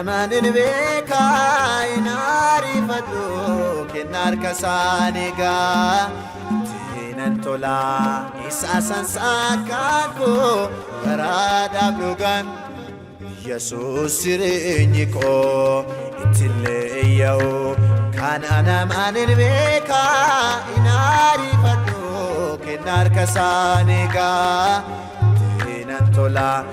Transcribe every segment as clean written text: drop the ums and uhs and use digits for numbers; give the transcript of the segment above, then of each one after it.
namaan hin beekaa hin ariifadhu kenna harka isaan eegaa. Ittiin tolaa isa sansaakkaan koo karaadhaaf dhugaan Yesuus jireenyi koo ittillee iyya'u. Kana namaan hin beekaa hin ariifadhu kenna harka isaan eegaa. Ittiin tolaa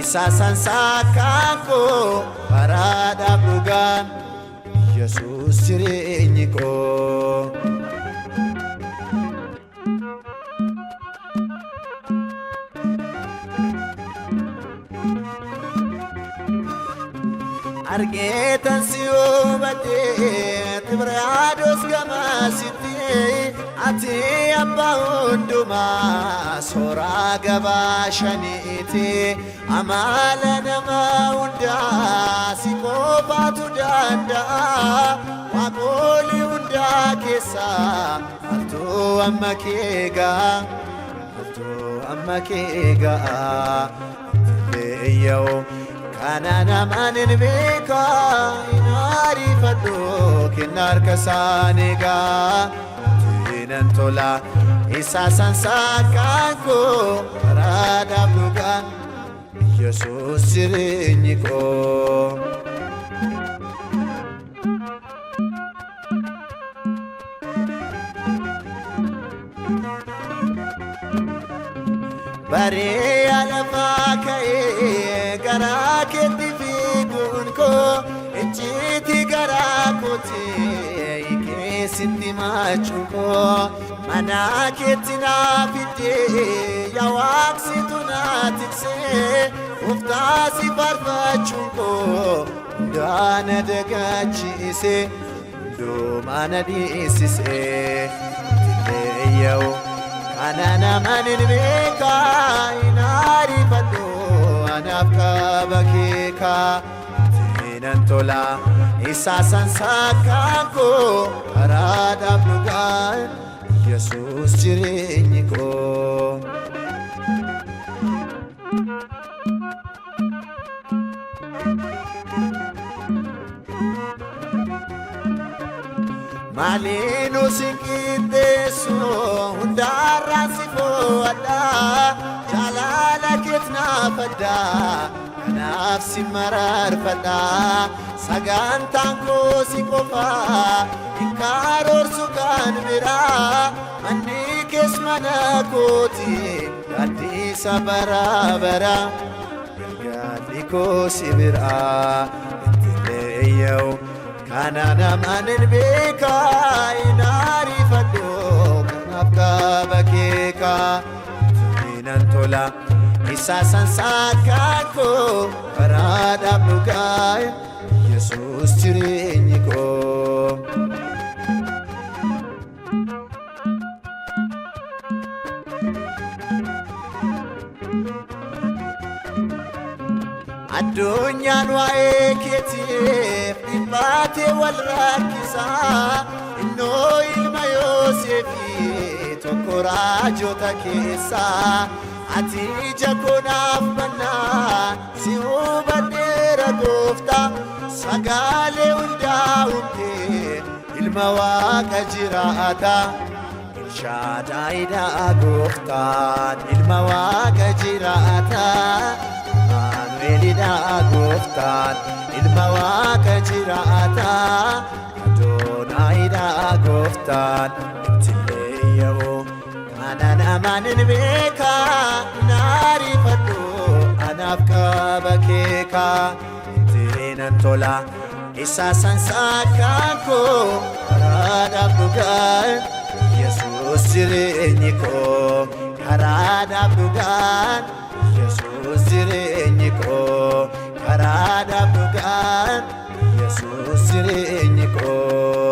isa sansaakkaan koo karaadhaaf dhugaan Yesuus jireenyi koo. Argeetan si hubatee Xibriyaados gamasitti ati abbaa hundumaa sooraa gabaa shaniiti amala nama hundaa si qofaatu danda'a waaqolii hundaa keessaa maaltu amma kee ga'a maaltu amma kee ga'a iyya'u. Kana namaan hin beekaa hin ariifadhu kenna harka isaan eegaa. Ittiin tola isa sansaakkaan koo karaadhaaf dhugaan Yesuus jireenyi koo. Baree lafaa ka'ee garaa keetti fiiguun koo icciitii garaa kooti keessatti maachuun koo mana keetti naa fiddee yaa waaqsitu naa tiksee gooftaa si faarfachuun koo hundaa na dagachiise hundumaa na dhiisise iyya'u. Kana namaan hin beekaa hin ariifadhu anaaf qaba keekaa. Ittiin tola isa sansaakkaan koo karaadhaaf dhugaan Yesuus jireenyi koo. Maaliinu si qixxeessu hundaarraa si fo'adha jaalala keet naaf adda kanaaf si mararfadha sagantaan koo si qofa hin karoorsu kan biraa manni kees mana kooti gaaddisa bara bara galgalli koo si biraa ittillee iyya'u. Kana namaan hin beekaa hin ariifadhu kanaaf qaba keekaa. Ittiin tola isa sansaakkaan koo karaadhaaf dhugaan Yesuus jireenyi koo. Addunyaan waa'ee keetiif dhiphaatee wal rakkisaa innoo ilma Yoosefi tokko raajota keessaa ati ija koo naaf bannaa si hubadheera gooftaa sagaalee hundaa uumtee ilma waaqa jiraata. Elshaadaayidha gooftaan ilma waaqa jiraata. Amaanu'eelidha gooftaan ilma waaqa jiraata. Adoonaayidha gooftaan ittillee iyya'u. Kana namaan hin beekaa hin ariifadhu anaaf qaba keekaa. Ittiin tola isa sansaakkaan koo karaadhaaf dhugaan Yesuus jireenyi koo karaadhaaf dhugaan Yesuus jireenyi koo karaadhaaf dhugaan Yesuus jireenyi koo.